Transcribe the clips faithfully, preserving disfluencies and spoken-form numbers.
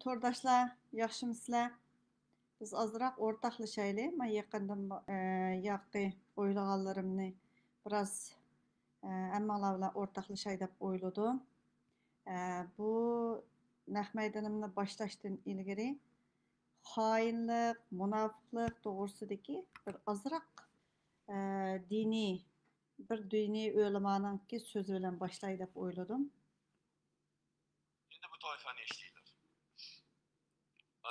تورداشلار، ياخشىمۇسىلەر؟ بىز ئازراق ئورتاقلىشايلى. مەن يېقىندىن، ئە، ياقى ئويلىغانلىرىمنى بىراز، ئە، ھەممىڭلار بىلەن ئورتاقلىشاي دەپ ئويلىدىم. ئە، بۇ نەق مەيدىنىمنى باشلاشتىن ئىلگىرى خائىنلىق، مۇناپىقلىق توغرىسىدىكى بىر ئازراق، ئە، دىنىي، بىر دىنىي ئۆلىمانىڭكى سۆزى بىلەن باشلاي دەپ ئويلىدىم. Endi bu toifani eshitaylik.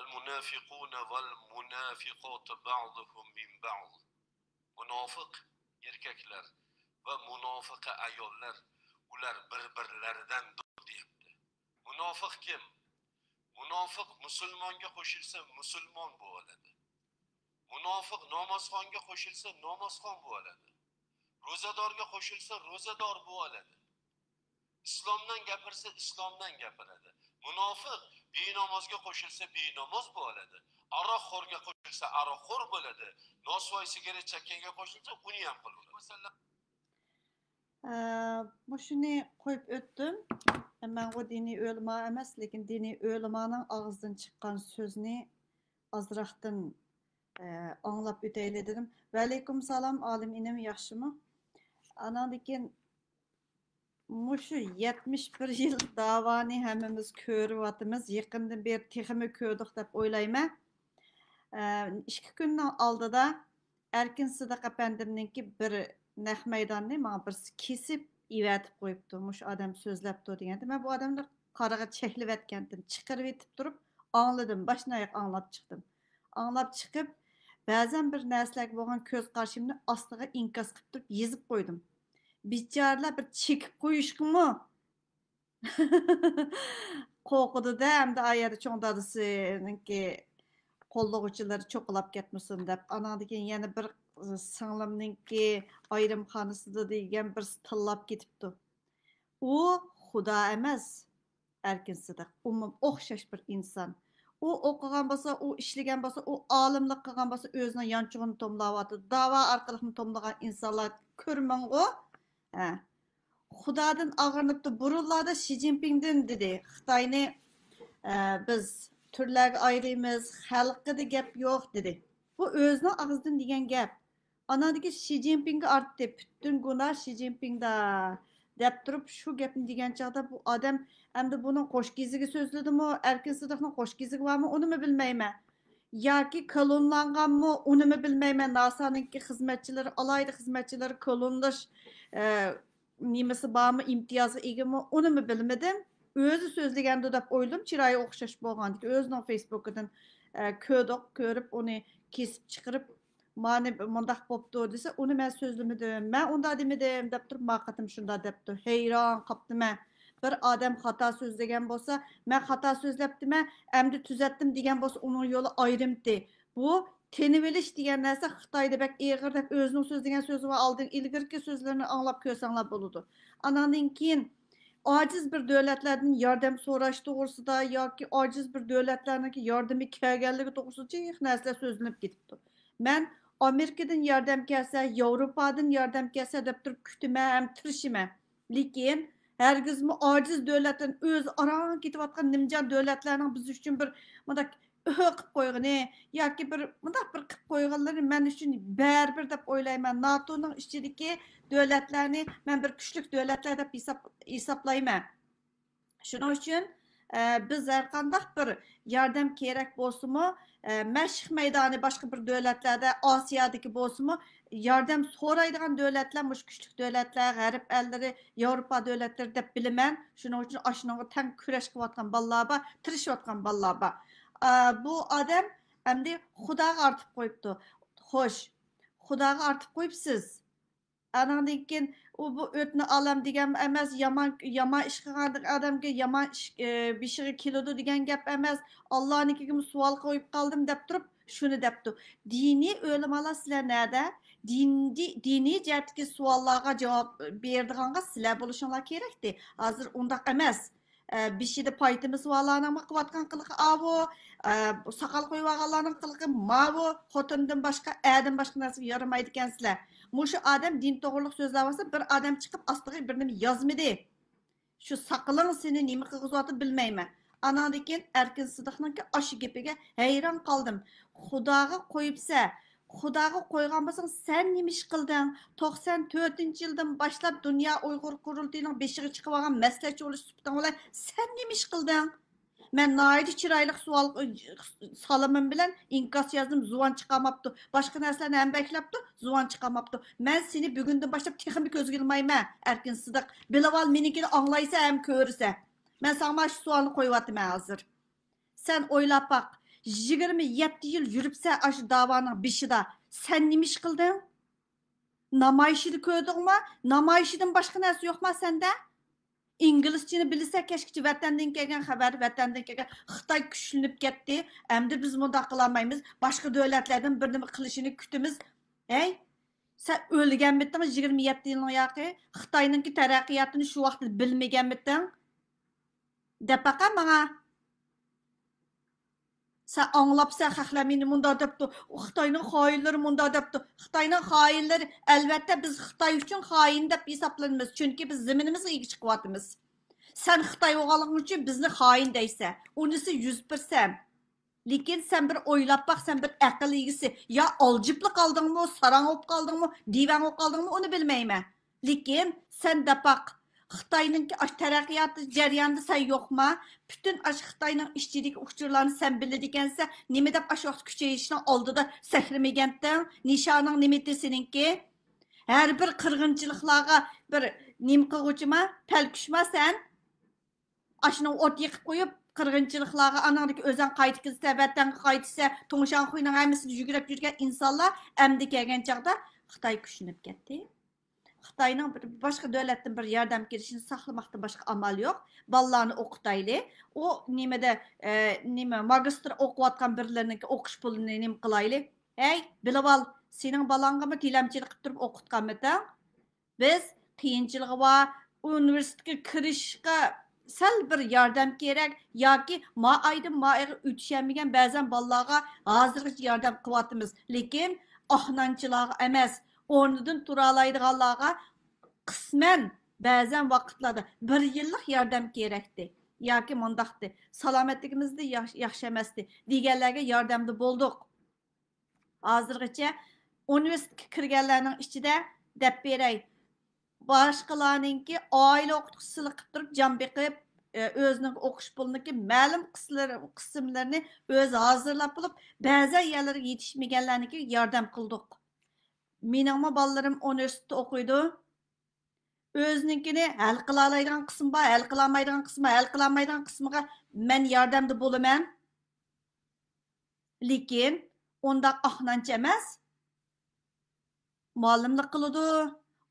المنافقون والمنافقات بعضهم من بعض. Munofiq erkaklar va munofiqa ayollar, ular bir-birlaridandir, deyapti. Munofiq kim? Munofiq musulmonga qo'shilsa, musulmon bo'ladi. Munofiq namozxonga qo'shilsa, namozxon bo'ladi. Ro'zadorga qo'shilsa, ro'zador bo'ladi. Islomdan gapirsa, islomdan gapiradi. Munofiq benamozga qo'shilsa, benamoz bo'ladi. Aroqxo'rga qo'shilsa, aroqxo'r bo'ladi. Nosvoy sigaret chakkanga qo'shilsa, uni ham qiladi. Masalan, Ә, مۇشۇنى قويۇپ ئۆتتۈم. مەنغۇ دىنىي ئۆلىما ئەمەس، لېكىن دىنىي ئۆلىمانىڭ ئاغزىدىن چىققان سۆزنى ئازراقتىن، ئە، ئاڭلاپ ئۆتەيلى دېدىم. ۋەئەلەيكۇم سالام، ئالىم ئىنىم، ياخشىمۇ؟ ئاناندىن كېيىن مۇشۇ يەتمىش بىر يىل داۋانى ھەممىمىز كۆرۈۋاتىمىز. يېقىندىن بېرى تېخىمۇ كۆردۇق دەپ ئويلايمەن. ئىككى كۈننىڭ ئالدىدا ئەركىن سىدىق ئەپەندىمنىڭكى بىر نەق مەيداننى ماڭا بىرسى كېسىپ ئېۋەتىپ قويۇپتۇ، مۇشۇ ئادەم سۆزلەپتۇ دېگەندە، مەن بۇ ئادەمنى قارىغا چەكلىۋەتكەنتىم، چىقىرىۋېتىپ تۇرۇپ ئاڭلىدىم، باشتىن ئاياق ئاڭلاپ چىقتىم. ئاڭلاپ چىقىپ، بەزەن بىر نەرسىلەرگە بولغان كۆز قارىشىمنى ئاستىغا ئىنكاس قىلىپ تۇرۇپ يېزىپ قويدۇم. بىچارىلەر بىر چېكىپ قويۇشقىمۇ قورقىدۇ-دە، ئەمدى ئا يەردە چوڭ دادىسىنىڭكى قوللىغۇچىلىرى چوقۇلاپ كەتمىسۇن دەپ. ئاناندىن كېيىن يەنە بىر سىڭلىمنىڭكى ئايرىمخانىسىدا دېگەن بىرسى تىللاپ كېتىپتۇ. ئۇ خۇدا ئەمەس، ئەركىن سىدىق. ئۇمۇ ئوخشاش بىر ئىنسان. ئۇ ئوقۇغان بولسا، ئۇ ئىشلىگەن بولسا، ئۇ ئالىملىق قىلغان بولسا، ئۆزىنىڭ يانچۇقىنى توملاۋاتىدۇ. داۋا ئارقىلىقمۇ توملىغان ئىنسانلار كۆرمەڭغۇ. ھە. خۇدادىن ئاغرىنىپتۇ. بۇرۇنلاردا شى جىنپىڭدىن دېدى، خىتاينى، ئە، بىز تۈرلەرگە ئايرىيمىز، خەلقىدە گەپ يوق دېدى. بۇ ئۆزىنىڭ ئاغزىدىن دېگەن گەپ. ئاناندىكى شى جىنپىڭگە ئارتتى، پۈتۈن گۇناھ شى جىنپىڭدا دەپ تۇرۇپ، شۇ گەپنى دېگەن چاغدا بۇ ئادەم ئەمدى بۇنىڭ قوش گېزىگى سۆزلىدىمۇ، ئەركىن سىدىقنىڭ قوش گېزىگى بارمۇ، ئۇنىمۇ بىلمەيمەن. ياكى كلونلانغانمۇ، ئۇنىمۇ بىلمەيمەن. ناسانىڭكى خىزمەتچىلىرى، ئالاھىدە خىزمەتچىلىرى كلونلاش، ئە، نېمىسى بارمۇ، ئىمتىيازى ئىگىمۇ، ئۇنىمۇ بىلمىدىم. ئۆزى سۆزلىگەندۇ دەپ ئويلىدىم، چىرايى ئوخشاش بولغاندىكىن، ئۆزىنىڭ فېيسبۇكىدىن، ئە، كۆردۇق، كۆرۈپ ئۇنى كېسىپ چىقىرىپ، مانى مۇنداق بوپتۇ دېسە، ئۇنى مەن سۆزلىمىدىم، مەن ئۇنداق دېمىدىم دەپ تۇرۇپ، ما قېتىم شۇنداق دەپتۇ. ھەيران قاپتىمەن. بىر ئادەم خاتا سۆزلىگەن بولسا، مەن خاتا سۆزلەپتىمەن، ئەمدى تۈزەتتىم دېگەن بولسا، ئۇنىڭ يولى ئايرىمتى. بۇ تىنىۋېلىش دېگەن نەرسە خىتايدا بەك ئېغىر دەپ ئۆزىنىڭ سۆزلىگەن سۆزى بار، ئالدىن ئىلگىرىكى سۆزلىرىنى ئاڭلاپ كۆرسەڭلار بولىدۇ. ئاناندىن كېيىن ئاجىز بىر دۆلەتلەردىن ياردەم سوراش توغرىسىدا ياكى ئاجىز بىر دۆلەتلەرنىڭكى ياردىمى كەلگەنلىكى توغرىسىدا جىق نەرسىلەر سۆزلىنىپ كېتىپتۇ. مەن ئامېرىكىدىن ياردەم كەلسە، ياۋروپادىن ياردەم كەلسە دەپ تۇرۇپ كۈتىمەن ھەم تىرىشىمەن. لېكىن ھەرگىزمۇ ئاجىز دۆلەتلەرنى، ئۆزى ئاران كېتىۋاتقان نىمجان دۆلەتلەرنىڭ بىز ئۈچۈن بىر مۇنداق ئۆھ قىلىپ قويغىنى ياكى بىر مۇنداق بىر قىلىپ قويغانلىرى مەن ئۈچۈن بەرىبىر دەپ ئويلايمەن. ناتونىڭ ئىچىدىكى دۆلەتلەرنى مەن بىر كۈچلۈك دۆلەتلەر دەپ ھېساب-، ھېسابلايمەن. شۇنىڭ ئۈچۈن، ئە، بىز ھەرقانداق بىر ياردەم كېرەك بولسىمۇ، ئە، مەشىق مەيدانى باشقا بىر دۆلەتلەردە، ئاسىيادىكى بولسىمۇ، ياردەم سورايدىغان دۆلەتلەر، مۇشۇ كۈچلۈك دۆلەتلەر، غەرب ئەللىرى، ياۋروپا دۆلەتلىرى دەپ بىلىمەن. شۇنىڭ ئۈچۈن ئاشۇنىڭغا تەڭ كۈرەش قىلىۋاتقان بالىلار بار، تىرىشىۋاتقان بالىلار بار. ئە، بۇ ئادەم ئەمدى خۇداغا ئارتىپ قويۇپتۇ. خوش، خۇداغا ئارتىپ قويۇپسىز. ئاناندىن كېيىن ئۇ بۇ ئۆتنى ئالام دېگەن ئەمەس، يامان، يامان ئىش قىلغان ئادەمگە يامان ئىش، ئى، بېشىغا كېلىدۇ دېگەن گەپ ئەمەس، ئاللانىڭكىگىمۇ سوئال قويۇپ قالدىم دەپ تۇرۇپ شۇنى دەپتۇ. دىنىي ئۆلىمالار سىلەر نەدە؟ دىنىي، دىنىي جەھەتتىكى سوئاللارغا جاۋاب بېرىدىغانغا سىلەر بولۇشۇڭلار كېرەكتى. ھازىر ئۇنداق ئەمەس. ئە، بېشىدا پايتىمىسى بارلارنىڭمۇ قىلىۋاتقان قىلىقى ئاۋۇ، ئە، ساقال قويۇۋالغانلارنىڭ قىلىقى ماۋۇ، خوتۇنىدىن باشقا، ئەردىن باشقا نەرسىگە يارىمايدىكەنسىلەر. مۇشۇ ئادەم دىن توغرۇلۇق سۆزلەۋاتسا، بىر ئادەم چىقىپ ئاستىغا بىر نېمە يازمىدى. شۇ ساقىلىڭ سېنى نېمە قىلغۇزۇۋاتىدۇ بىلمەيمەن. ئاناندىن كېيىن ئەركىن سىدىقنىڭكى ئاشۇ گېپىگە ھەيران قالدىم. خۇداغا قويۇپسە، خۇداغا قويغان بولساڭ، سەن نېمە ئىش قىلدىڭ؟ توقسان تۆتىنچى يىلدىن باشلاپ دۇنيا ئۇيغۇر قۇرۇلتىيىنىڭ بېشىغا چىقىۋالغان مەسلىھەتچى بولۇش سۈپىتىڭ بىلەن سەن نېمە ئىش قىلدىڭ؟ مەن ناھايىتى چىرايلىق سوئال، سالىمىم بىلەن ئىنكاس يازدىم، زۇۋان چىقارماپتۇ. باشقا نەرسىلەرنى ھەم بەكلەپتۇ، زۇۋان چىقارماپتۇ. مەن سېنى بۈگۈندىن باشلاپ تېخىمۇ كۆزگە ئىلمايمەن، ئەركىن سىدىق. بىلىۋال، مېنىڭكىنى ئاڭلايسەن ھەم كۆرىسەن. مەن ساڭا مانا شۇ سوئالنى قويۇۋاتىمەن ھازىر. سەن ئويلاپ باق، يىگىرمە يەتتە يىل يۈرۈپسەن ئاشۇ داۋانىڭ بېشىدا. سەن نېمە ئىش قىلدىڭ؟ نامايىشىدا كۆردۈڭمۇ؟ نامايىشىدىن باشقا نەرسە يوقما سەندە؟ ئىنگلىزچىنى بىلىسەن، كەچكىچە ۋەتەندىن كەلگەن خەۋەر، ۋەتەندىن كەلگەن، خىتاي كۈچلىنىپ كەتتى، ئەمدى بىز مۇنداق قىلالمايمىز، باشقا دۆلەتلەردىن بىر نېمە قىلىشىنى كۈتىمىز. ھەي، سەن ئۆلگەنمىتىڭ يىگىرمە يەتتە يىلنىڭ ياقى؟ خىتاينىڭكى تەرەققىياتىنى شۇ ۋاقىتتا بىلمىگەنمىتىڭ؟ دەپ باقە ماڭا. سەن ئاڭلاپسەن، خەقلەر مېنى مۇنداق دەپتۇ، خىتاينىڭ خائىنلىرى مۇنداق دەپتۇ. خىتاينىڭ خائىنلىرى، ئەلۋەتتە، بىز خىتاي ئۈچۈن خائىن دەپ ھېسابلىنىمىز، چۈنكى بىز زېمىنىمىزغا ئىگە چىقىۋاتىمىز. سەن خىتاي بولغانلىقىڭ ئۈچۈن بىزنى خائىن دەيسەن، ئۇنىسى يۈز پىرسەنت. لېكىن سەن بىر ئويلاپ باق، سەن بىر ئەقىل ئىگىسى، يا ئالجىپلا قالدىڭمۇ، ساراڭ بولۇپ قالدىڭمۇ، دىۋەڭ بولۇپ قالدىڭمۇ، ئۇنى بىلمەيمەن. لېكىن سەن دەپ باق، خىتاينىڭكى ئاشۇ تەرەققىيات جەريانىدا سەن يوقما؟ پۈتۈن ئاشۇ خىتاينىڭ ئىچىدىكى ئۇچۇرلارنى سەن بىلىدىكەنسەن، نېمە دەپ ئاشۇ ۋاقىت كۈچەيىشنىڭ ئالدىدا سەكرىمىگەنتىڭ؟ نىشانىڭ نېمىدى سېنىڭكى؟ ھەر بىر قىرغىنچىلىقلارغا بىر نېمە قىلغۇچىما، پەلكۈشما سەن؟ ئاشۇنىڭ ئوت يېقىپ قويۇپ، قىرغىنچىلىقلارغا، ئاناڭدىكى ئۆزەڭ قايتىپ كېلىسە، ۋەتەنگە قايتىسە، تۇڭشاڭخۇينىڭ ھەممىسىنى يۈگرەپ يۈرگەن ئىنسانلار ئەمدى كەلگەن چاغدا خىتاي كۈچلىنىپ كەتتى. خىتاينىڭ بىر، باشقا دۆلەتتىن بىر ياردەم كېلىشىنى ساقلىماقتىن باشقا ئامال يوق. بالىلارنى ئوقۇتايلى. ئۇ نېمىدە، ئە، نېمە، ماگىستىر ئوقۇۋاتقان بىرلىرىنىڭكى ئوقۇش پۇلىنى نېمە قىلايلى. ھەي، بىلىۋال، سېنىڭ بالاڭغىمۇ تىلەمچىلىك قىلىپ تۇرۇپ ئوقۇتقانمىتىڭ؟ بىز قىيىنچىلىقى بار، ئۇنىۋېرسىتېتقا كىرىشكە سەل بىر ياردەم كېرەك ياكى ما ئايدىن ما ئايغا ئۆتۈشەلمىگەن بەزەن بالىلارغا ھازىرغىچە ياردەم قىلىۋاتىمىز. لېكىن ئاقنانچىلارغا ئەمەس، ئورنىدىن تۇرالايدىغانلارغا قىسمەن بەزەن ۋاقىتلاردا بىر يىللىق ياردەم كېرەكتى ياكى مۇنداقتى، سالامەتلىكىمىزدە ياخ-، ياخشى ئەمەستى دېگەنلەرگە ياردەمدە بولدۇق. ھازىرغىچە ئۇنىۋېرسىتېتقا كىرگەنلەرنىڭ ئىچىدە دەپ بېرەي، باشقىلارنىڭكى ئائىلە ئوقۇتقۇچىسىلىق قىلىپ تۇرۇپ جان بېقىپ، ئۆزىنىڭ ئوقۇش پۇلىنىڭكى مەلۇم قىسلىرى-، قىسىملىرىنى ئۆزى ھازىرلاپ بولۇپ، بەزەن يەرلەرگە يېتىشمىگەنلەرنىڭكىگە ياردەم قىلدۇق. مېنىڭمۇ بالىلىرىم ئۇنىۋېرسىتېتتا ئوقۇيدۇ. ئۆزىنىڭكىنى ھەل قىلالايدىغان قىسمى بار، ھەل قىلالمايدىغان قىسمى بار، ھەل قىلالمايدىغان قىسمىغا مەن ياردەمدە بولىمەن. لېكىن ئۇنداق ئاقنانچە ئەمەس. مۇئەللىملىك قىلىدۇ،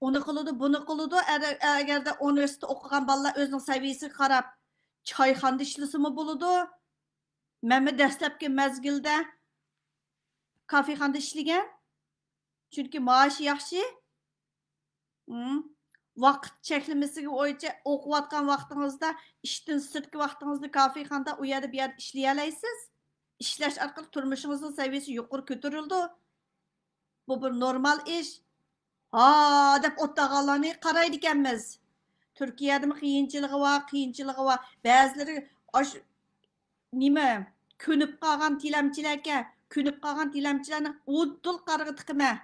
ئۇنى قىلىدۇ، بۇنى قىلىدۇ. ئەر-، ئەگەردە ئۇنىۋېرسىتېتتا ئوقۇغان بالىلار ئۆزىنىڭ سەۋىيەسىگە قاراپ چايخانىدا ئىشلىسىمۇ بولىدۇ. مەنمۇ دەسلەپكى مەزگىلدە كافېخانىدا ئىشلىگەن. چۈنكى مائاشى ياخشى. ۋاقىت چەكلىمىسى بويىچە ئوقۇۋاتقان ۋاقتىڭىزدا، ئىشتىن سىرتقى ۋاقتىڭىزدا كافېخانىدا ئۇ يەردە بۇ يەردە ئىشلىيەلەيسىز. ئىشلەش ئارقىلىق تۇرمۇشىڭىزنىڭ سەۋىيەسى يۇقىرى كۆتۈرۈلىدۇ. بۇ بىر نورمال ئىش. ھا دەپ ئولتۇرغانلارنى قارايدىكەنمىز. تۈركىيەدىمۇ قىيىنچىلىقى بار، قىيىنچىلىقى بار. بەزىلىرى ئاش-، نېمە، كۆنۈپ قالغان تىلەمچىلەركەن. كۆنۈپ قالغان تىلەمچىلەرنى ئۇدۇل قارىغا تىقىمەن.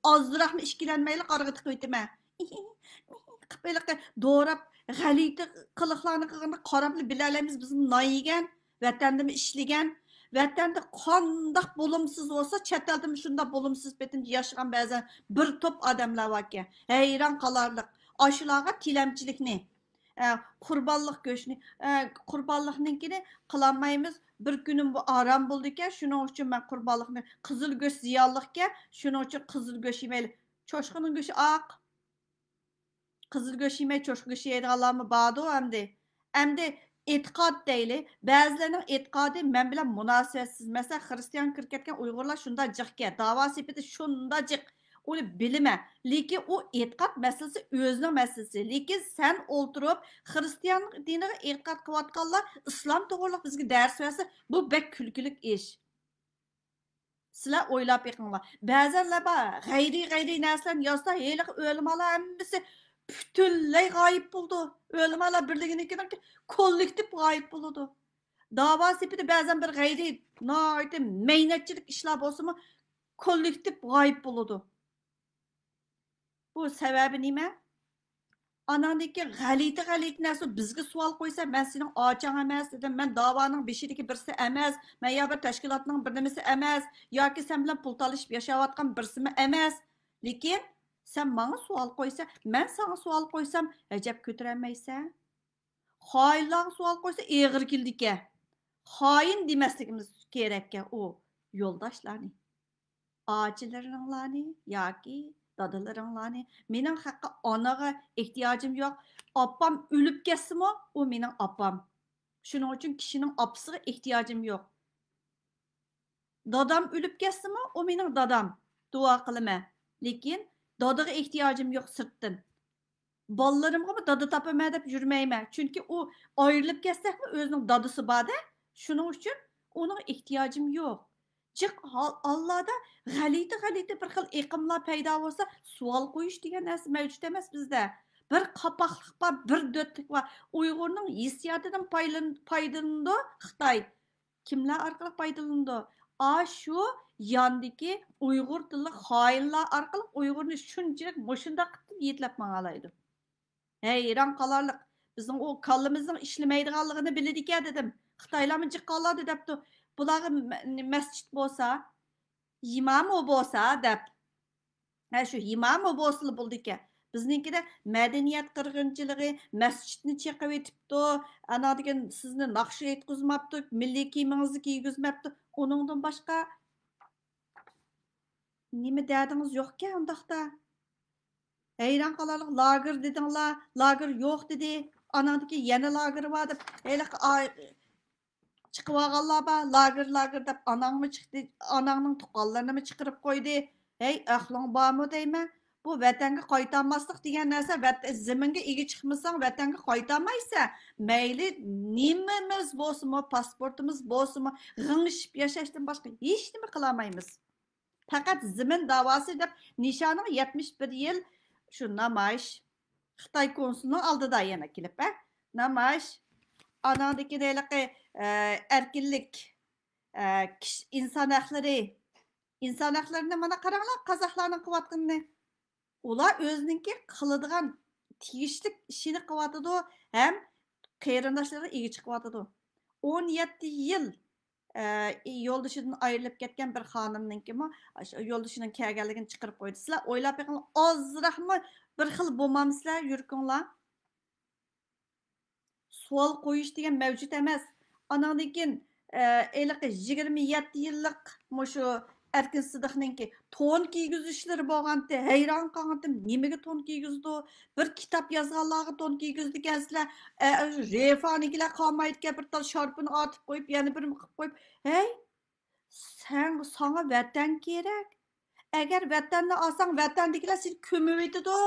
ئازراقمۇ ئىككىلەنمەيلا قارىغا تىقىۋېتىمەن. قىلىپ ھېلىقى دوراپ، غەلىتە قىلىقلارنى قىلغاندا قاراپلا بىلەلەيمىز، بىزمۇ نان يېگەن، ۋەتەندىمۇ ئىشلىگەن. ۋەتەندە قانداق بولۇمسىز بولسا، چەت ئەلدىمۇ شۇنداق بولۇمسىز پېتىنچە ياشىغان بەزەن بىر توپ ئادەملەر باركەن. ھەيران قالارلىق. ئاشۇلارغا تىلەمچىلىكنى، ئە، قۇربانلىق گۆشنى، ئە، قۇربانلىقنىڭكىنى قىلالمايمىز. بىر كۈنۈم بۇ ئاران بولىدىكەن، شۇنىڭ ئۈچۈن مەن قۇربانلىقنى، قىزىل گۆش زىيانلىقكەن، شۇنىڭ ئۈچۈن قىزىل گۆش يېمەيلى. چوشقىنىڭ گۆشى ئاق. قىزىل گۆش يېمەي، چوشقا گۆشى يەيدىغانلارمۇ باردۇ ئەمدى. ئەمدى ئېتىقاد دەيلى. بەزىلەرنىڭ ئېتىقادى مەن بىلەن مۇناسىۋەتسىز. مەسىلەن، خىرىستىيانغا كىرىپ كەتكەن ئۇيغۇرلار شۇنداق جىقكەن، داۋا سېپىدە شۇنداق جىق. ئۇنى بىلىمەن. لېكىن ئۇ ئېتىقاد مەسىلىسى ئۆزىنىڭ مەسىلىسى. لېكىن سەن ئولتۇرۇپ خىرىستىيان دىنىغا ئېتىقاد قىلىۋاتقانلار ئىسلام توغرىلىق بىزگە دەرس بەرسە، بۇ بەك كۈلكىلىك ئىش. سىلەر ئويلاپ بېقىڭلار. بەزەنلەر بار، غەيرىي، غەيرىي نەرسىلەرنى يازسا، ھېلىقى ئۆلىمالار ھەممىسى پۈتۈنلەي غايىب بولىدۇ. ئۆلىمالار بىرلىكىنىڭكى كوللېكتىپ غايىب بولىدۇ. داۋا سېپىدە بەزەن بىر غەيرىي، ناھايىتى مەينەتچىلىك ئىشلار بولسىمۇ، كوللېكتىپ غايىب بولىدۇ. بۇ سەۋەبى نېمە؟ ئاناندىن كېيىن غەلىتە، غەلىتە نەرسە، بىزگە سوئال قويسا، مەن سېنىڭ ئاچاڭ ئەمەس دېدىم، مەن داۋانىڭ بېشىدىكى بىرسى ئەمەس، مەن يا بىر تەشكىلاتنىڭ بىر نېمىسى ئەمەس، ياكى سەن بىلەن پۇل تالىشىپ ياشاۋاتقان بىرسىمۇ ئەمەس. لېكىن سەن ماڭا سوئال قويسا، مەن ساڭا سوئال قويسام، ئەجەب كۆتۈرەلمەيسەن. خائىنلارغا سوئال قويسا، ئېغىر كېلىدىكەن. خائىن دېمەسلىكىمىز كېرەككەن ئۇ يولداشلارنى. ئاچىلىرىڭلارنى ياكى دادىلىرىڭلارنى، مېنىڭ خەققە ئاناغا ئېھتىياجىم يوق. ئاپام ئۆلۈپ كەتسىمۇ، ئۇ مېنىڭ ئاپام. شۇنىڭ ئۈچۈن كىشىنىڭ ئاپىسىغا ئېھتىياجىم يوق. دادام ئۆلۈپ كەتسىمۇ، ئۇ مېنىڭ دادام. دۇئا قىلىمەن. لېكىن دادىغا ئېھتىياجىم يوق سىرتتىن. بالىلىرىمغىمۇ دادا تاپىمەن دەپ يۈرمەيمەن. چۈنكى ئۇ ئايرىلىپ كەتسەكمۇ ئۆزىنىڭ دادىسى بار-دە. شۇنىڭ ئۈچۈن ئۇنىڭغا ئېھتىياجىم يوق. جىق ھال-، ھاللاردا غەلىتە، غەلىتە بىر خىل ئېقىملار پەيدا بولسا، سوئال قويۇش دېگەن نەرسە مەۋجۇت ئەمەس بىزدە. بىر قاپاقلىق بار، بىر دۆتلۈك بار. ئۇيغۇرنىڭ ھېسسىياتىدىن پايلىن-، پايدىلىنىدۇ خىتاي. كىملەر ئارقىلىق پايدىلىنىدۇ؟ ئاشۇ ياندىكى ئۇيغۇر تىللىق خائىنلار ئارقىلىق ئۇيغۇرنى شۇنچىلىك مۇشۇنداق قىلىپ يېتىلەپ ماڭالايدۇ. ھەيران قالارلىق. بىزنىڭ ئۇ كاللىمىزنىڭ ئىشلىمەيدىغانلىقىنى بىلىدىكەن دېدىم. خىتايلارمۇ جىق قالدى دەپتۇ. بۇلارغا مە-، مەسچىت بولسا، يىمامۇ بولسا دەپ. ھە، شۇ يىمامۇ بولسىلا بولىدىكەن. بىزنىڭكىدە مەدەنىيەت قىرغىنچىلىقى، مەسچىتنى چېقىۋېتىپتۇ، ئاناندىكىن سىزنى ناخشا ئېيتقۇزماپتۇ، مىللىي كىيىمىڭىزنى كىيگۈزمەپتۇ. ئۇنىڭدىن باشقا نېمە دەردىڭىز يوقكەن ئۇنداقتا؟ ھەيران قالارلىق، لاگېر دېدىڭلار، لاگېر يوق دېدى. ئاناندىكىن يەنە لاگېر بار دەپ، ھېلىقى ئا-، چىقىۋالغانلار بار، لاگېر، لاگېر دەپ ئاناڭمۇ چىقتى، ئاناڭنىڭ تۇغقانلىرىنىمۇ چىقىرىپ قويدى. ھەي، ئەقلىڭ بارمۇ دەيمەن؟ بۇ ۋەتەنگە قايتالماسلىق دېگەن نەرسە، ۋەت-، زېمىنگە ئىگە چىقمىساڭ، ۋەتەنگە قايتالمايسەن. مەيلى نېمىمىز بولسىمۇ، پاسپورتىمىز بولسىمۇ، غىڭشىپ ياشاشتىن باشقا ھېچنېمە قىلالمايمىز. پەقەت زېمىن داۋاسى دەپ نىشانىڭ يەتمىش بىر يىل شۇ نامايىش. خىتاي كونسۇلىنىڭ ئالدىدا يەنە كېلىپ، ھە؟ نامايىش. ئاناڭدىكى ھېلىقى، ئە، ئەركىنلىك، ئە، كىش-، ئىنسان ھەقلىرى. ئىنسان ھەقلىرىنى مانا قاراڭلار، قازاقلارنىڭ قىلىۋاتقىنىنى. ئۇلار ئۆزىنىڭكى قىلىدىغان تېگىشلىك ئىشىنى قىلىۋاتىدۇ ھەم قېرىنداشلىرىغا ئىگە چىقىۋاتىدۇ. ئون يەتتە يىل، ئە، يولدىشىدىن ئايرىلىپ كەتكەن بىر خانىمنىڭكىمۇ، ئاشۇ يولدىشىنىڭ كەلگەنلىكىنى چىقىرىپ قويدى. سىلەر ئويلاپ بېقىڭلار، ئازراقمۇ بىر خىل بولمامسىلەر يۈرىكىڭلار؟ سوئال قويۇش دېگەن مەۋجۇت ئەمەس. ئاناندىن كېيىن، ئە، ھېلىقى يىگىرمە يەتتە يىللىق مۇشۇ ئەركىن سىدىقنىڭكى تون كىيگۈزۈشلىرى بولغانتى. ھەيران قالغانتىم، نېمىگە تون كىيگۈزىدۇ؟ بىر كىتاب يازغانلارغا تون كىيگۈزىدىكەنسىلەر. ئە، رېفانىكىلەر قالمايدىكەن، بىر تال شارپىنى ئارتىپ قويۇپ، يەنە بىر قىلىپ قويۇپ. ھەي، سەن، ساڭا ۋەتەن كېرەك. ئەگەر ۋەتەننى ئالساڭ، ۋەتەندىكىلەر سېنى كۆمۈۋېتىدۇ.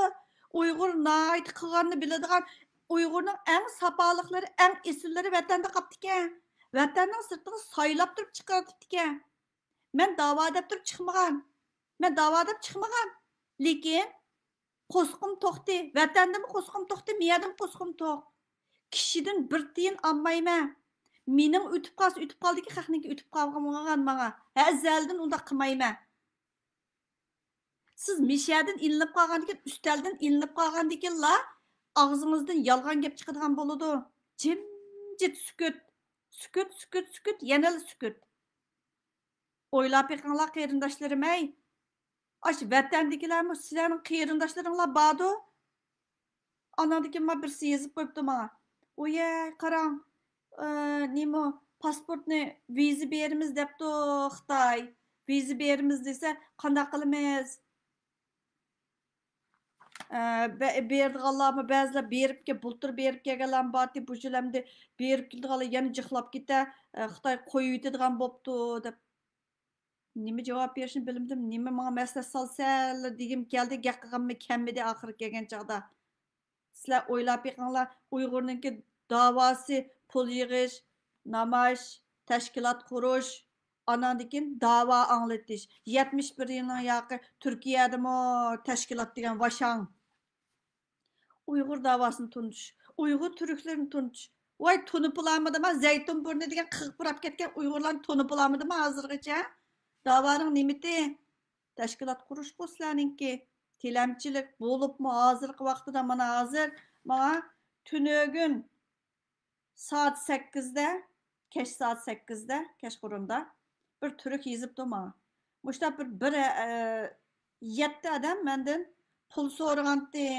ئۇيغۇر ناھايىتى قىلغاننى بىلىدىغان، ئۇيغۇرنىڭ ئەڭ ساپالىقلىرى، ئەڭ ئېسىللىرى ۋەتەندە قاپتىكەن. ۋەتەننىڭ سىرتىغا سايلاپ تۇرۇپ چىقىرىۋېتىپتىكەن. مەن داۋا دەپ تۇرۇپ چىقمىغان. مەن داۋا دەپ چىقمىغان. لېكىن قورسىقىم توقتى. ۋەتەندىمۇ قورسىقىم توقتى، مىيەدىمۇ قورسىقىم توق. كىشىدىن بىر تىيىن ئالمايمەن. مېنىڭ ئۆتۈپ قالسا ئۆتۈپ قالدىكى، خەقنىڭكى ئۆتۈپ قالمىغان ماڭا. ھە، ئەزەلدىن ئۇنداق قىلمايمەن. سىز مىشەدىن ئىلىنىپ قالغاندىكىن، ئۈستەلدىن ئىلىنىپ قالغاندىكىنلا ئاغزىڭىزدىن يالغان گەپ چىقىدىغان بولىدۇ. جىمجىت سۈكۈت. سۈكۈت، سۈكۈت، سۈكۈت، يەنىلا سۈكۈت. ئويلاپ بېقىڭلار، قېرىنداشلىرىم-ئەي. ئاشۇ ۋەتەندىكىلەرمۇ سىلەرنىڭ قېرىنداشلىرىڭلار باردۇ. ئاناندىكىن ما بىرسى يېزىپ قويۇپتۇ ماڭا. ئۇيەي، قاراڭ، ئە، نېمە، پاسپورتنى ۋىزا بېرىمىز دەپتۇ خىتاي. ۋىزا بېرىمىز دېسە، قانداق قىلىمىز؟ ئە، بە-، بېرىدىغانلارمۇ بەزىلەر بېرىپ كە-، بۇلتۇر بېرىپ كەلگەنلەرمۇ بارتى، بۇ يىل ئەمدى بېرىپ كېلىدىغانلار يەنە جىقلاپ كېتە، ئە، خىتاي قويۇۋېتىدىغان بوپتۇ دەپ. نېمە جاۋاب بېرىشنى بىلمىدىم، نېمە ماڭا مەسلىھەت سالسەللا دېگۈم كەلدى، گەپ قىلغۇممۇ كەلمىدى ئاخىرى كەلگەن چاغدا. سىلەر ئويلاپ بېقىڭلار، ئۇيغۇرنىڭكى داۋاسى پۇل يىغىش، نامايىش، تەشكىلات قۇرۇش، ئاناندىكىن داۋا ئاڭلىتىش. يەتمىش بىر يىلنىڭ ياقى تۈركىيەدىمۇ تەشكىلات دېگەن ۋاشاڭ. ئۇيغۇر داۋاسىنى تونۇتۇش، ئۇيغۇر تۈركلىرىنى تونۇتۇش، ۋاي، تونۇپ بولالمىدىما؟ زەيتۇن بۇرنى دېگەن قىغ پۇراپ كەتكەن ئۇيغۇرلارنى تونۇپ بولالمىدىما ھازىرغىچە؟ داۋانىڭ نېمىتى؟ تەشكىلات قۇرۇشقۇ سىلەرنىڭكى. تىلەمچىلىك بولۇپمۇ ھازىرقى ۋاقتىدا مانا ھازىر ماڭا تۈنۈگۈن سائەت سەككىزدە، كەچ سائەت سەككىزدە، كەچقۇرۇندا بىر تۈرك يېزىپتۇ ماڭا. مۇشۇنداق بىر، بىر، ئە، يەتتە ئادەم مەندىن پۇل سورىغانتى،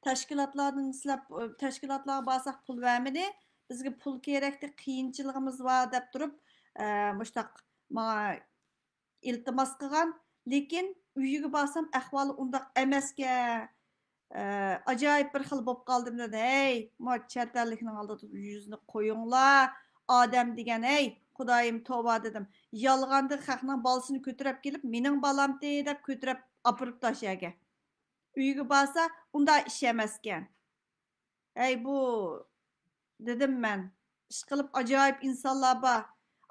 تەشكىلاتلاردىن سىلەپ، تەشكىلاتلارغا بارساق پۇل بەرمىدى، بىزگە پۇل كېرەكتى، قىيىنچىلىقىمىز بار دەپ تۇرۇپ، ئە، مۇشۇنداق ماڭا ئىلتىماس قىلغان، لېكىن ئۆيىگە بارسام ئەھۋالى ئۇنداق ئەمەسكەن. ئە، ئاجايىپ بىر خىل بولۇپ قالدىم دېدى. ھەي، ما چەت ئەللىكنىڭ ئالدىدا يۈزىنى قويۇڭلار. ئادەم دېگەن، ھەي، خۇدايىم، توۋا دېدىم. يالغاندىن خەقنىڭ بالىسىنى كۆتۈرۈپ كېلىپ، مېنىڭ بالامتى دەپ كۆتۈرۈپ ئاپىرىپتۇ ئاشۇ يەرگە. ئۆيىگە بارسا، ئۇنداق ئىش ئەمەسكەن. ھەي، بۇ، دېدىم مەن. ئىشقىلىپ، ئاجايىپ ئىنسانلار بار.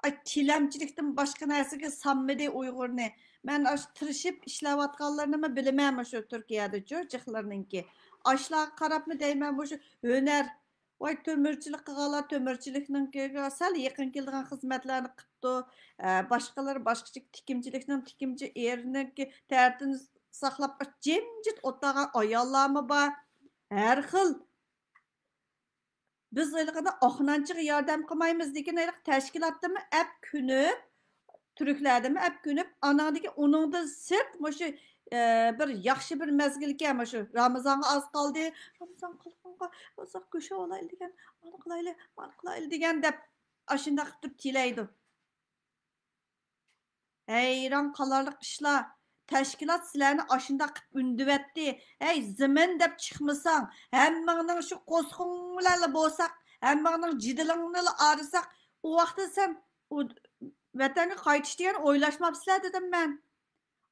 ئاي، تىلەمچىلىكتىن باشقا نەرسىگە سانمىدى ئۇيغۇرنى. مەن ئاشۇ تىرىشىپ ئىشلەۋاتقانلىرىنىمۇ بىلىمەن، مۇشۇ تۈركىيەدىچۇ، جىقلىرىنىڭكى. ئاشۇلارغا قاراپمۇ دەيمەن، مۇشۇ ھۈنەر، ۋاي، تۆمۈرچىلىك قىلغانلار تۆمۈرچىلىكنىڭكىگە سەل يېقىن كېلىدىغان خىزمەتلەرنى قىپتۇ. ئە، باشقىلىرى باشقىچە تىكىمچىلىكنىڭ تىكىمچى ئېرىنىڭكى تەرىتىنى ساقلاپ، جىمجىت ئولتۇرغان ئاياللارمۇ بار. ھەر خىل. بىز ھېلىقىدا ئاق نانچىغا ياردەم قىلمايمىز، لېكىن ھېلىقى تەشكىلاتتىمۇ ئەپ كۆنۈپ، تۈركلەردىمۇ ئەپ كۆنۈپ، ئاناڭدىكى ئۇنىڭدىن سىرت مۇشۇ، ئە، بىر ياخشى بىر مەزگىلكەن، مۇشۇ رامىزانغا ئاز قالدى، رامىزان قالغانغا ئازراق گۆش ئالايلى دېگەن، ئانا قىلايلى، مانا قىلايلى دېگەن دەپ ئاشۇنداق قىلىپ تىلەيدۇ. ھەيران قالارلىق ئىشلار. تەشكىلات سىلەرنى ئاشۇنداق قىلىپ ئۈندىۋەتتى. ھەي، زېمىن دەپ چىقمىساڭ، ھەممىڭنىڭ شۇ قورسىقىڭ بىلەنلا بولساق، ھەممىڭنىڭ جېدىلىڭنىلا ئارىساق، ئۇ ۋاقىتتا سەن ئۇ ۋەتەنگە قايتىش دېگەننى ئويلاشماپسىلەر، دېدىم مەن.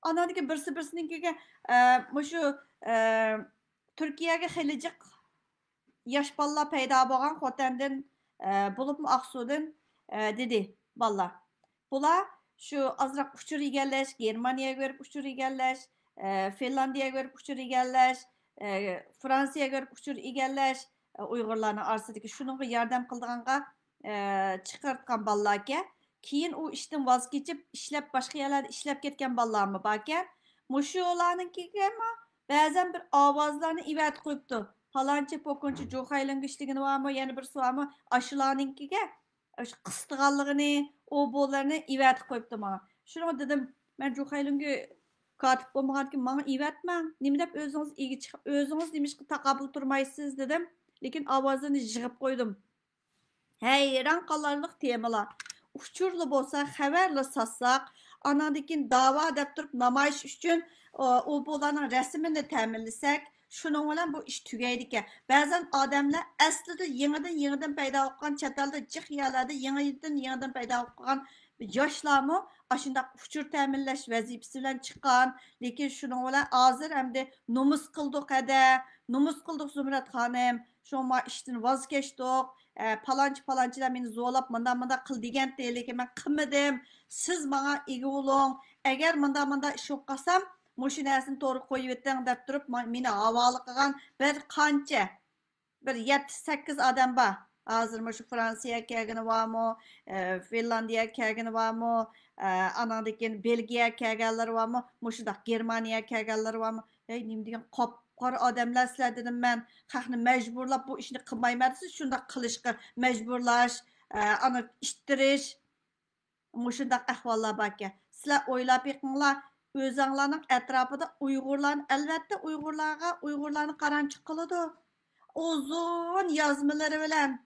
ئاناندىن كېيىن بىرسى بىرسىنىڭكىگە، ئە، مۇشۇ، ئە، تۈركىيەگە خېلى جىق ياش بالىلار پەيدا بولغان خوتەندىن، ئە، بولۇپمۇ ئاقسۇدىن، ئە، دېدى بالىلار. بۇلار شۇ ئازراق ئۇچۇر ئىگىلەش، گېرمانىيەگە بېرىپ ئۇچۇر ئىگىلەش، ئە، فىنلاندىيەگە بېرىپ ئۇچۇر ئىگىلەش، ئە، فرانسىيەگە بېرىپ ئۇچۇر ئىگىلەش، ئە، ئۇيغۇرلارنىڭ ئارىسىدىكى شۇنىڭغا ياردەم قىلىدىغانغا، ئە، چىقىرتقان بالىلاركەن. كېيىن ئۇ ئىشتىن ۋاز كېچىپ، ئىشلەپ، باشقا يەرلەردە ئىشلەپ كەتكەن بالىلارمۇ باركەن. مۇشۇلارنىڭكىگىمۇ بەزەن بىر ئاۋازلارنى ئەۋەتىپ قويۇپتۇ. پالانچى، پوكۇنچى، جۇخەيلىڭگە ئىشلىگىنى بارمۇ، يەنە بىرسى بارمۇ، ئاشۇلارنىڭكىگە ئاشۇ قىستىغانلىقىنى، ئۇ بۇلارنى ئەۋەتىپ قويۇپتۇ ماڭا. شۇنىڭغا دېدىم، مەن جۇخەيلىڭگە كاتىپ بولمىغاندىكىن ماڭا ئەۋەتمەڭ. نېمە دەپ ئۆزىڭىز ئىگە چىق-، ئۆزىڭىز نېمىشقا تاقابىل تۇرمايسىز دېدىم. لېكىن ئاۋازلىرىنى يىغىپ قويدۇم. ھەيران قالارلىق تېمىلار. ئۇچۇرلا بولسا، خەۋەرلا ساتساق، ئاناندىن كېيىن داۋا دەپ تۇرۇپ نامايىش ئۈچۈن، ئۇ، ئۇ بۇلارنىڭ رەسىمىنى تەمىنلىسەك، شۇنىڭ بىلەن بۇ ئىش تۈگەيدىكەن. بەزەن ئادەملەر ئەسلىدە يېڭىدىن، يېڭىدىن پەيدا بولۇپ قالغان، چەت ئەلدە جىق يەرلەردە يېڭىدىن، يېڭىدىن پەيدا بولۇپ قالغان ياشلارمۇ ئاشۇنداق ئۇچۇر تەمىنلەش ۋەزىپىسى بىلەن چىققان. لېكىن شۇنىڭ بىلەن ھازىر ئەمدى نومۇس قىلدۇق ھەدە، نومۇس قىلدۇق زۇمرەت خانىم. شۇڭا ما ئىشتىن ۋاز كەچتۇق. ئە، پالانچى، پالانچىلار مېنى زورلاپ مۇنداق، مۇنداق قىل دېگەنتى، لېكىن مەن قىلمىدىم. سىز ماڭا ئىگە بولۇڭ. ئەگەر مۇنداق، مۇنداق ئىش بولۇپ قالسام، مۇشۇ نەرسىنى تورغا قويۇۋېتىڭ دەپ تۇرۇپ، ما-، مېنى ھاۋالە قىلغان بىر قانچە، بىر يەتتە، سەككىز ئادەم بار. ھازىر مۇشۇ فرانسىيەگە كەلگىنى بارمۇ، ئە، فىنلاندىيەگە كەلگىنى بارمۇ، ئە، ئاناندىن كېيىن بېلگىيەگە كەلگەنلىرى بارمۇ، مۇشۇنداق گېرمانىيەگە كەلگەنلىرى بارمۇ؟ ھەي، نېمە دېگەن قاپقارا ئادەملەر سىلەر دېدىم مەن. خەقنى مەجبۇرلاپ بۇ ئىشنى قىلمايمەن دېسە، شۇنداق قىلىشقا مەجبۇرلاش، ئە، ئانا ئىتتىرىش، مۇشۇنداق ئەھۋاللار باركەن. سىلەر ئويلاپ بېقىڭلار، ئۆزۈڭلارنىڭ ئەتراپىدا ئۇيغۇرلارنى، ئەلۋەتتە ئۇيغۇرلارغا، ئۇيغۇرلارنى قارانچۇق قىلىدۇ. ئۇزۇن يازمىلىرى بىلەن،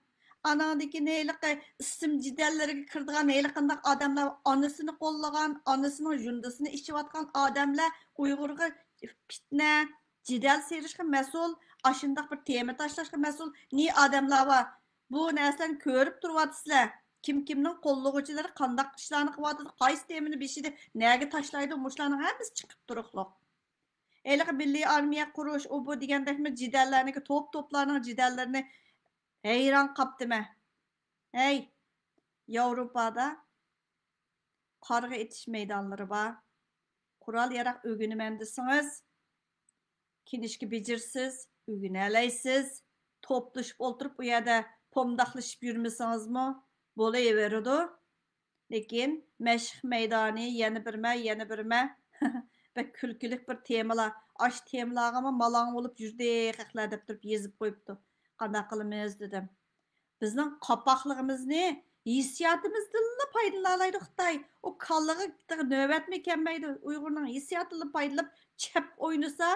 ئاناندىكىن ھېلىقى ئىسىم جېدەللىرىگە كىرىدىغان ھېلىقىنداق ئادەملەر ئانىسىنى قوللىغان، ئانىسىنىڭ ژۇندىسىنى ئىچىۋاتقان ئادەملەر ئۇيغۇرغا پىتنە، جېدەل سېلىشقا مەسئۇل، ئاشۇنداق بىر تېما تاشلاشقا مەسئۇل نى ئادەملەر بار. بۇ نەرسىلەرنى كۆرۈپ تۇرۇۋاتىسىلەر. كىم كىمنىڭ قوللىغۇچىلىرى قانداق ئىشلارنى قىلىۋاتىدۇ، قايسى تېمىنى بېشىدا نەگە تاشلايدۇ، مۇشۇلارنىڭ ھەممىسى چىقىپ تۇرۇقلۇق. ھېلىقى مىللىي ئارمىيە قۇرۇش، ئۇ بۇ دېگەندەكمۇ جېدەللەرنىكى توپ-توپلارنىڭ جېدەللىرىنى ھەيران قاپتىمەن. ھەي، ياۋروپادا قارغا ئېتىش مەيدانلىرى بار. قورال-ياراق ئۆگىنىمەن دېسىڭىز، كىنىشكا بېجىرىسىز، ئۆگىنەلەيسىز. توپلىشىپ ئولتۇرۇپ ئۇ يەردە پومداقلىشىپ يۈرمىسىڭىزمۇ بولۇۋېرىدۇ. لېكىن مەشىق مەيدانى، يەنە بىرمە، يەنە بىرمە. بەك كۈلكىلىك بىر تېمىلار. ئاشۇ تېمىلارغىمۇ مالاڭ بولۇپ يۈردى خەقلەر دەپ تۇرۇپ يېزىپ قويۇپتۇ. قانداق قىلىمىز دېدىم. بىزنىڭ قاپاقلىقىمىزنى، ھېسسىياتىمىزدىنلا پايدىلىنالايدۇ خىتاي. ئۇ كاللىغا نۆۋەتمۇ كەلمەيدۇ. ئۇيغۇرنىڭ ھېسسىياتىدىن پايدىلىنىپ چەپ ئوينىسا،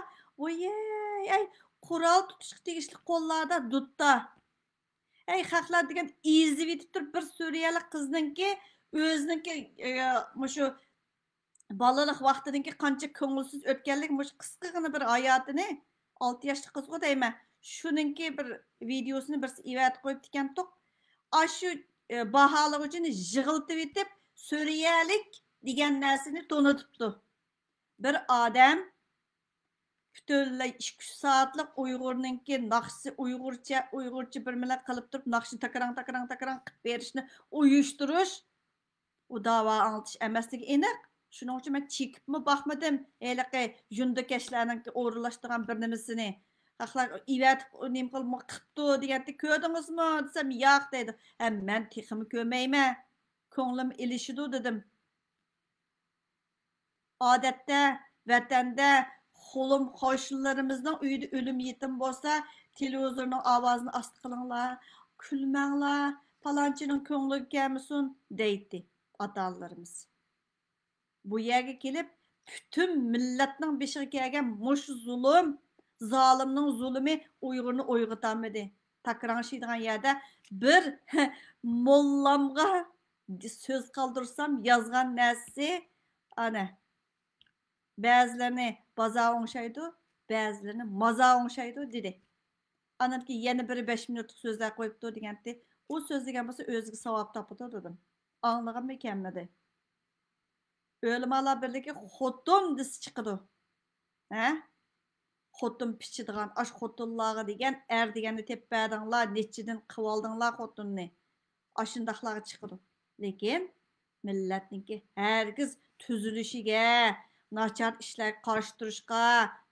ۋويەي، ئەي، قورال تۇتۇشقا تېگىشلىك قوللاردا دۇتتا. ئەي، خەقلەر دېگەن ئېزىۋېتىپ تۇرۇپ بىر سۈرىيەلىك قىزنىڭكى ئۆزىنىڭكى، ئە، مۇشۇ بالىلىق ۋاقتىدىكى قانچە كۆڭۈلسىز ئۆتكەنلىك، مۇشۇ قىسقىغىنە بىر ھاياتىنى، ئالتە ياشلىق قىزغۇ دەيمەن، شۇنىڭكى بىر ۋىدېئوسىنى بىرسى ئېۋەتىپ قويۇپتىكەنتۇق. ئاشۇ، ئە، باھالىغۇچىنى يىغلىتىۋېتىپ، سۈرىيەلىك دېگەن نەرسىنى تونۇتۇپتۇ. بىر ئادەم پۈتۈنلەي ئىككى، ئۈچ سائەتلىك ئۇيغۇرنىڭكى ناخشىسى ئۇيغۇرچە، ئۇيغۇرچە بىر مىللەت قىلىپ تۇرۇپ، ناخشىنى تاكراڭ، تاكراڭ، تاكراڭ قىلىپ بېرىشنى ئۇيۇشتۇرۇش، ئۇ داۋا ئاڭلىتىش ئەمەسلىكى ئېنىق. شۇنىڭ ئۈچۈن مەن چېكىپمۇ باقمىدىم، ھېلىقى ژۇندىكەشلەرنىڭكى ئورۇنلاشتۇرغان بىر نېمىسىنى. خەقلەر ئېۋەتىپ، نېمە قىلىپ قىپتۇ دېگەندە، كۆردىڭىزمۇ دېسەم، ياق دەيدۇ. ھە، مەن تېخىمۇ كۆرمەيمەن. كۆڭلۈم ئېلىشىدۇ دېدىم. ئادەتتە ۋەتەندە خۇلۇم قوشنىلىرىمىزنىڭ ئۆيىدە ئۆلۈم يېتىم بولسا، تېلېۋىزورنىڭ ئاۋازىنى ئاستا قىلىڭلار، كۈلمەڭلار، پالانچىنىڭ كۆڭلىگە كەلمىسۇن دەيتتى ئاتا-ئانىلىرىمىز. بۇ يەرگە كېلىپ، پۈتۈن مىللەتنىڭ بېشىغا كەلگەن مۇشۇ زۇلۇم، زالىمنىڭ زۇلۇمى ئۇيغۇرنى ئويغىتالمىدى. تاكراڭشىيدىغان يەردە بىر موللامغا سۆز قالدۇرسام، يازغان نەرسىسى، ئانا، بەزىلەرنى بازا ئوڭشايدۇ، بەزىلەرنى مازا ئوڭشايدۇ، دېدى. ئاندىن كېيىن يەنە بىرى بەش مىنۇتلۇق سۆزلەپ قويۇپتۇ دېگەنتى. ئۇ سۆزلىگەن بولسا ئۆزىگە ساۋاب تاپىدۇ، دېدىم. ئاڭلىغانمۇ ئىكەنمىدى؟ ئۆلىمالار بىرلىكى خوتۇن دېسە چىقىدۇ. ھە؟ خوتۇن پىچىدىغان، ئاش خوتۇنلارغا دېگەن، ئەر دېگەننى تېپىپ بەردىڭلار، نەچچىدىن قىلىۋالدىڭلار خوتۇننى. ئاشۇنداقلارغا چىقىدۇ. لېكىن مىللەتنىڭكى ھەرگىز تۈزۈلۈشىگە، ناچار ئىشلارغا قارشى تۇرۇشقا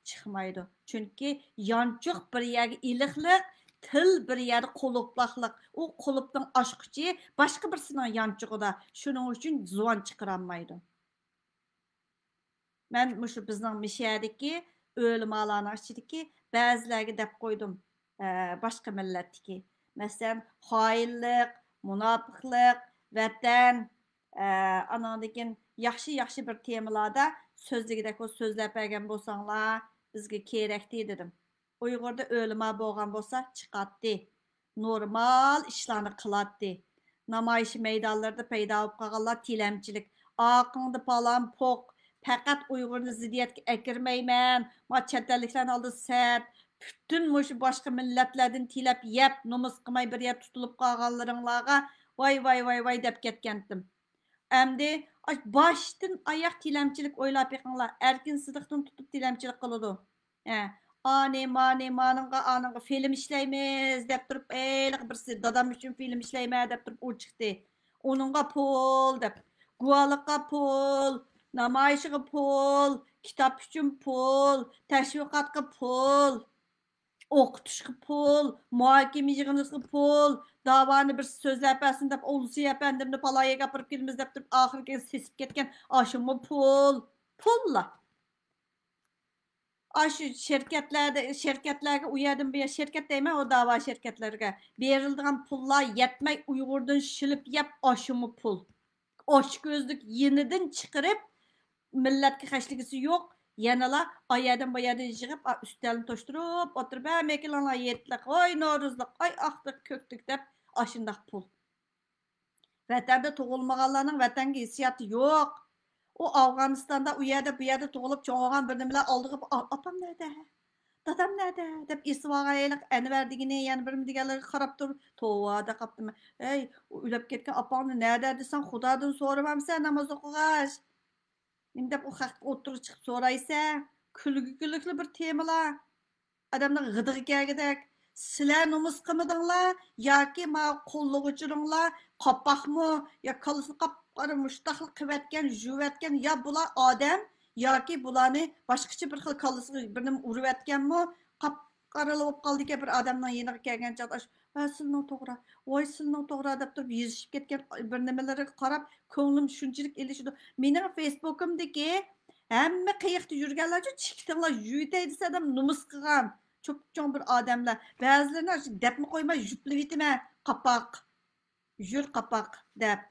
چىقمايدۇ. چۈنكى يانچۇق بىر يەرگە ئېلىقلىق، تىل بىر يەردە قۇلۇپلاقلىق. ئۇ قۇلۇپنىڭ ئاچقۇچى باشقا بىرسىنىڭ يانچۇقىدا. شۇنىڭ ئۈچۈن زۇۋان چىقىرالمايدۇ. مەن مۇشۇ بىزنىڭ مىشەدىكى ئۆلىمالارنىڭ ئىچىدىكى بەزىلەرگە دەپ قويدۇم، ئە، باشقا مىللەتتىكى. مەسىلەن، خائىنلىق، مۇناپىقلىق، ۋەتەن، ئە، ئاناندىن كېيىن ياخشى، ياخشى بىر تېمىلاردا سۆزلىگۈدەك بولسا سۆزلەپ بەرگەن بولساڭلار، بىزگە كېرەكتى، دېدىم. ئۇيغۇردا ئۆلىما بولغان بولسا چىقاتتى. نورمال ئىشلارنى قىلاتتى. نامايىش مەيدانلىرىدا پەيدا بولۇپ قالغانلار تىلەمچىلىك. ئاقىڭدا پالان پوق. پەقەت ئۇيغۇرنى زىددىيەتكە ئەكىرمەيمەن. ما چەت ئەللىكلەرنىڭ ئالدىدا سەت. پۈتۈن مۇشۇ باشقا مىللەتلەردىن تىلەپ يەپ، نومۇس قىلماي بىر يەردە تۇتۇلۇپ قالغانلىرىڭلارغا ۋاي، ۋاي، ۋاي، ۋاي دەپ كەتكەنتىم. ئەمدى ئاش-، باشتىن ئاياق تىلەمچىلىك ئويلاپ بېقىڭلار. ئەركىن سىدىقتىن تۇتۇپ تىلەمچىلىك قىلىدۇ. ھە، ئانى، مانى، مانىڭغا، ئانىڭغا فىلىم ئىشلەيمىز دەپ تۇرۇپ، ھېلىقى بىرسى دادام ئۈچۈن فىلىم ئىشلەيمەن دەپ تۇرۇپ ئۇ چىقتى. ئۇنىڭغا پۇل دەپ، گۇۋاھلىققا پۇل، نامايىشىغا پۇل، كىتاب ئۈچۈن پۇل، تەشۋىقاتقا پۇل، ئوقۇتۇشقا پۇل، مۇھاكىمە يىغىنىغا پۇل، داۋانى بىرسى سۆزلەپ بەرسۇن دەپ، ئولسى ئەپەندىمنى پالايىگە ئاپىرىپ كېلىمىز دەپ تۇرۇپ، ئاخىرى كېلىپ سېسىپ كەتكەن، ئاشۇمۇ پۇل، پۇللا. ئاشۇ شىركەتلەردە، شىركەتلەرگە ئۇ يەردىن بۇ يەر، شىركەت دەيمەن، ئۇ داۋا شىركەتلىرىگە بېرىلىدىغان پۇللار يەتمەي، ئۇيغۇردىن شىلىپ يەپ، ئاشۇمۇ پۇل. ئاچكۆزلۈك يېنىدىن چىقىرىپ، مىللەتكە خەجلىگۈسى يوق. يەنىلا ئا يەردىن بۇ يەردىن يىغىپ، ئا، ئۈستەلنى توشتۇرۇپ ئولتۇرۇپ، ھەممە كېلىڭلار، يېتىلىق، ھوي نورۇزلۇق، ئاي ئاقلىق، كۆكلۈك دەپ، ئاشۇنداق پۇل. ۋەتەندە تۇغۇلمىغانلارنىڭ ۋەتەنگە ھېسسىياتى يوق. ئۇ ئافغانىستاندا، ئۇ يەردە، بۇ يەردە تۇغۇلۇپ چوڭ بولغان بىر نېمىلەر ئالدىغا، «ئا-، ئاپام نەدە؟ دادام نەدە؟» دەپ ئېسىۋالغان ھېلىقى ئەنۋەر دېگىنى، يەنە بىرمۇ دېگەنلەرگە قاراپ تۇرۇپ، توۋا دەپ قاپتىمەن. ھەي، ئۇ ئۆلۈپ كەتكەن ئاپاڭنى نەدە دېسەڭ، خۇدادىن سورىمامسەن ناماز ئوقۇغاچ؟ نېمە دەپ ئۇ خەققە ئوتتۇرىغا چىقىپ سورايسەن؟ كۈلكىلىكلا بىر تېمىلار. ئادەمنىڭ غىدىقى كەلگۈدەك. سىلەر نومۇس قىلمىدىڭلار ياكى ما قوللىغۇچىلىرىڭلار قاپاقمۇ يا كاللىسىنى قاپقارا مۇشتاقلا قىلىۋەتكەن، يۇيۇۋەتكەن، يا بۇلار ئادەم ياكى بۇلارنى باشقىچە بىر خىل كاللىسىغا بىر نېمە ئۇرۇۋەتكەنمۇ؟ قاپ ئارىلا بولۇپ قالىدىكەن، بىر ئادەمنىڭ يېنىغا كەلگەن چاغدا، ۋاي سىلىنىڭ توغرا، ۋاي سىلىنىڭ توغرا دەپ تۇرۇپ يېزىشىپ كەتكەن بىر نېمىلىرىگە قاراپ كۆڭلۈم شۇنچىلىك ئېلىشىدۇ. مېنىڭ فېيسبۇكۇمدىكى ھەممە قېيىقتا يۈرگەنلەرچۇ چىكىتىڭلار يۇيۇۋېتەي دېسە ئادەم نومۇس قىلغان چوپچوڭ بىر ئادەملەر. بەزىلىرىنى دەپمۇ قويماي يۇپلىۋېتىمەن. قاپاق. يۈر قاپاق دەپ.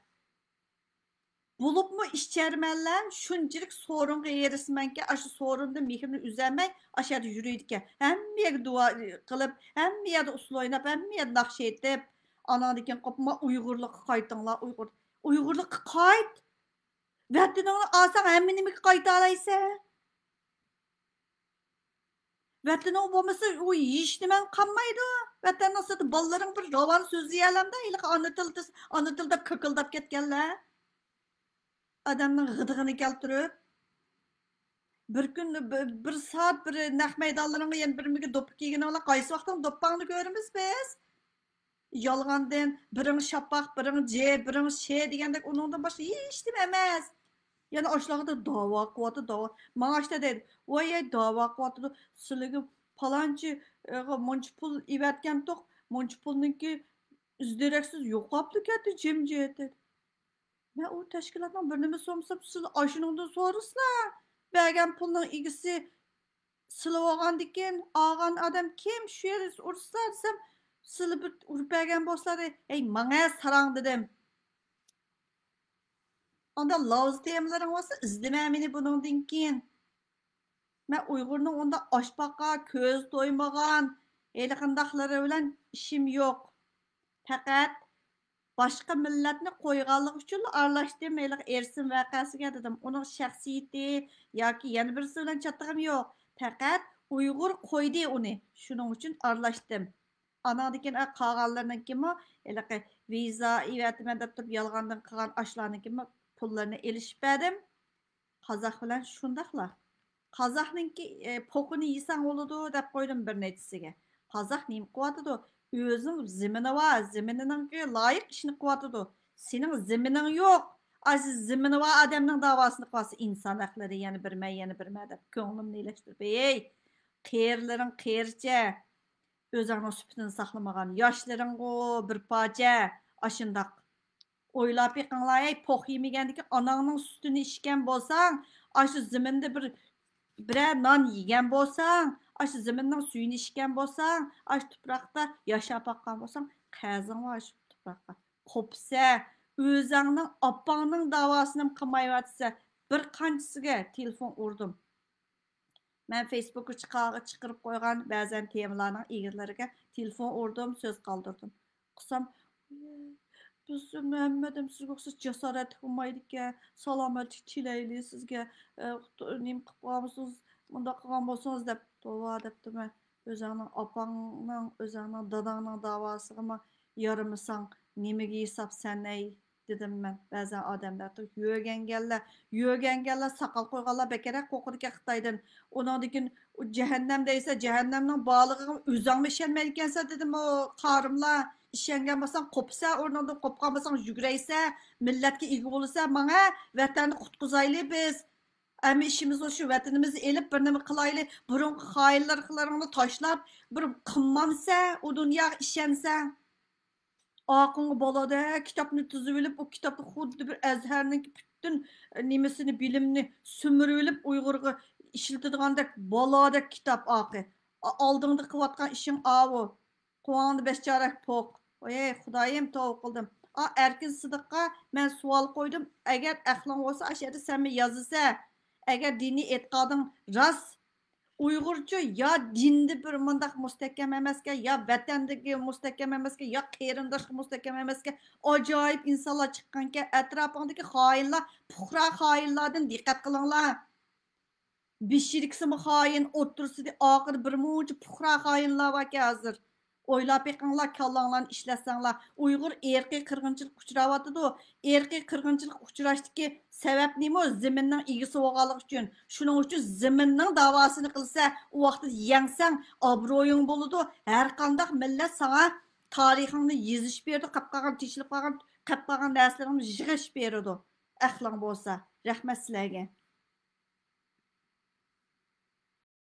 بولۇپمۇ ئىچەرمەنلەر شۇنچىلىك سورۇنغا ھېرىسمەنكى، ئاشۇ سورۇندىن مېھرىنى ئۈزەلمەي، ئاشۇ يەردە يۈرىدىكەن. ھەممە يەرگە دۇئا قىلىپ، ھەممە يەردە ئۇسسۇل ئويناپ، ھەممە يەردە ناخشا ئېيتىپ، ئاناندىن كېيىن قوپما ئۇيغۇرلۇققا قايتىڭلار، ئۇيغۇر، ئۇيغۇرلۇققا قايت! ۋەتىنىڭنى ئالساڭ، ھەممە نېمىگە قايتالايسەن. ۋەتىنىڭ بولمىسا، ئۇ ھېچ نېمەڭ قالمايدۇ. ۋەتەننىڭ سىرتىدا بالىلىرىڭ بىر راۋان سۆزلىيەلەمدۇ؟ ھېلىقى ئانا تىل، ئانا تىل دەپ كاكىلداپ كەتكەنلەر. ئادەمنىڭ غىدىقىنى كەلتۈرۈپ، بىر كۈن، بىر، بىر سائەت بىر نەق مەيدانلىرىڭغا يەنە بىر مىگە دوپپا كىيگىنىڭ بىلەن قايسى ۋاقتىڭ دوپپاڭنى كۆرىمىز بىز؟ يالغاندىن، بىرىڭ شاپاق، بىرىڭ جې، بىرىڭ شې دېگەندەك ئۇنىڭدىن باشقا ھېچنېمە ئەمەس. يەنە ئاشۇلارغا داۋا قىلىۋاتىدۇ، داۋا. ماڭا ئاشتا دەيدۇ، ۋاي، ئەي، داۋا قىلىۋاتىدۇ، سىلىگە پالانچى، ئە، مۇنچە پۇل ئېۋەتكەنتۇق، مۇنچە پۇلنىڭكى ئىز دېرەكسىز يوقاپلا كەتتى جىمجىت دەيدۇ. مەن ئۇ تەشكىلاتنىڭ بىر نېمە سومسا سىلى ئاشۇنىڭدىن سورىسىلا، بەرگەن پۇلنىڭ ئىگىسى سىلى بولغاندىكىن، ئالغان ئادەم كىم؟ شۇ يەردە ئۇرسا دېسەم، سىلى بىر ئۇرۇپ بەرگەن بولسىلا، ھەي، ماڭە ساراڭ دېدىم. ئاندا لاۋزا تېمىلىرىڭ بولسا ئىزدىمە مېنى بۇنىڭدىن كېيىن. مەن ئۇيغۇرنىڭ ئۇنداق ئاچ باقا، كۆزى تويمىغان، ھېلىقىنداقلىرى بىلەن ئىشىم يوق. پەقەت باشقا مىللەتنى قويغانلىقى ئۈچۈنلا ئارىلاشتىم ھېلىقى ئېرسىن ۋەقەسىگە دېدىم. ئۇنىڭ شەخسىيىتى ياكى يەنە بىرسى بىلەن چاتىقىم يوق. پەقەت ئۇيغۇر قويدى ئۇنى. شۇنىڭ ئۈچۈن ئارىلاشتىم. ئاناندىن كېيىن قالغانلىرىنىڭكىمۇ ھېلىقى ۋىزا ئېۋەتىمەن دەپ تۇرۇپ يالغاندىن قىلغان ئاشۇلارنىڭكىمۇ پۇللىرىنى ئېلىشىپ بەردىم. قازاق بىلەن شۇنداقلا. قازاقنىڭكى، ئى، پوقىنى يېسەڭ بولىدۇ دەپ قويدۇم بىر نەچچىسىگە. قازاق نېمە قىلىۋاتىدۇ؟ ئۆزىنىڭ زېمىنى بار، زېمىنىنىڭكى لايىق ئىشىنى قىلىۋاتىدۇ. سېنىڭ زېمىنىڭ يوق. ئاشۇ زېمىنى بار ئادەمنىڭ داۋاسىنى قىلىۋاتىسەن، ئىنسان ھەقلىرى يەنە بىرمە، يەنە بىرمە دەپ كۆڭلۈمنى ئېلەشتۈرۈپ. ھېي، قېرىلىرىڭ قېرىچە. ئۆزۈڭنىڭ سۈپىتىنى ساقلىمىغان ياشلىرىڭغۇ بىر پارچە ئاشۇنداق. ئويلاپ بېقىڭلار، ھەي، پوق يېمىگەندىكى ئاناڭنىڭ سۈتىنى ئىچكەن بولساڭ، ئاشۇ زېمىندا بىر، بىرەر نان يېگەن بولساڭ، ئاشۇ زېمىننىڭ سۈيىنى ئىچكەن بولساڭ، ئاشۇ تۇپراقتا ياشاپ باققان بولساڭ، قەرزىڭ بار ئاشۇ تۇپراققا. قوپسە، ئۆزەڭنىڭ ئاپاڭنىڭ داۋاسىنىمۇ قىلمايۋاتىسە، بىر قانچىسىگە تېلېفون ئۇردۇم. مەن فېيسبۇكقا چىقا-، چىقىرىپ قويغان بەزەن تېمىلارنىڭ ئىگىلىرىگە تېلېفون ئۇردۇم، سۆز قالدۇردۇم. قىلسام، بىز ھەممە ئادەم سىزگە ئوخشاش جاسارەتلىك بولمايدىكەن، سالامەتلىك تىلەيلى سىزگە، ئە، نېمە قىلىپ قالغانمىسىڭىز، مۇنداق قىلغان بولسىڭىز دەپ، توۋا دەپتىمەن. ئۆزۈڭنىڭ ئاپاڭنىڭ، ئۆزۈڭنىڭ داداڭنىڭ داۋاسىغىمۇ يارىمىساڭ، نېمىگە ھېساب سەن، ھەي؟ دېدىم مەن. بەزەن ئادەملەر يۆگەنگەنلەر، يۆگەنگەنلەر، ساقال قويغانلار بەكرەك قورقىدىكەن خىتايدىن. ئۇنىڭدىن كېيىن ئۇ جەھەننەم دەيسە، جەھەننەمنىڭ بارلىقىغا ئۆزۈڭمۇ ئىشەنمەيدىكەنسەن دېدىم، ئۇ قارىملا. ئىشەنگەن بولساڭ قوپىسەن ئورنۇڭدىن، قوپقان بولساڭ يۈگۈرەيسەن، مىللەتكە ئىگە بولىسەن، ماڭە ۋەتەننى قۇتقۇزايلى بىز. ئەمما ئىشىمىز شۇ، ۋەتىنىمىزنى ئېلىپ بىر نېمە قىلايلى، بۇرۇنقى خائىنلىقلىرىڭنى تاشلاپ، بىر قىلمامسەن، ئۇ دۇنياغا ئىشەنسەڭ. ئاقىڭغا بالادەك كىتابنى تىزىۋېلىپ، ئۇ كىتابتا خۇددى بىر ئەزھەرنىڭكى پۈتۈن نېمىسىنى، بىلىمنى سۈمۈرۈۋېلىپ، ئۇيغۇرغا ئىشلىتىدىغاندەك بالادەك كىتاب ئاقى. ئا-، ئالدىڭدا قىلىۋاتقان ئىشىڭ ئاۋۇ. قۇۋاڭدا بەش چارەك پوق. ۋاي خۇدايىم، توۋا قىلدىم. ئا، ئەركىن سىدىققا مەن سوئال قويدۇم، ئەگەر ئەقلىڭ بولسا، ئاشۇ يەردە سەنمۇ يازىسەن. ئەگەر دىنىي ئېتىقادىڭ راست، ئۇيغۇرچە يا دىندا بىر مۇنداق مۇستەھكەم ئەمەسكەن، يا ۋەتەندىكى مۇستەھكەم ئەمەسكەن، يا قېرىنداشلىق مۇستەھكەم ئەمەسكەن، ئاجايىپ ئىنسانلار چىققانكەن، ئەتراپىڭدىكى خائىنلار، پۇقرا خائىنلاردىن دىققەت قىلىڭلار. بېشىدىكىسىمۇ خائىن، ئوتتۇرىسىدا، ئاخىرىدا بىر مۇنچە پۇقرا خائىنلار باركەن ھازىر. ئويلاپ بېقىڭلار، كاللاڭلارنى ئىشلەتسەڭلار. ئۇيغۇر ئىرقىي قىرغىنچىلىققا ئۇچراۋاتىدۇ. ئىرقىي قىرغىنچىلىققا ئۇچراشتىكى سەۋەب نېمە؟ زېمىننىڭ ئىگىسى بولغانلىقى ئۈچۈن. شۇنىڭ ئۈچۈن زېمىننىڭ داۋاسىنى قىلسا، ئۇ ۋاقىتتا يەڭسەڭ، ئابرۇيۇڭ بولىدۇ. ھەر قانداق مىللەت ساڭا تارىخىڭنى يېزىشىپ بېرىدۇ، قاپ قالغان، تېشىلىپ قالغان، قاپ قالغان نەرسىلىرىڭنى يىغىشىپ بېرىدۇ. ئەقلىڭ بولسا. رەھمەت سىلەرگە.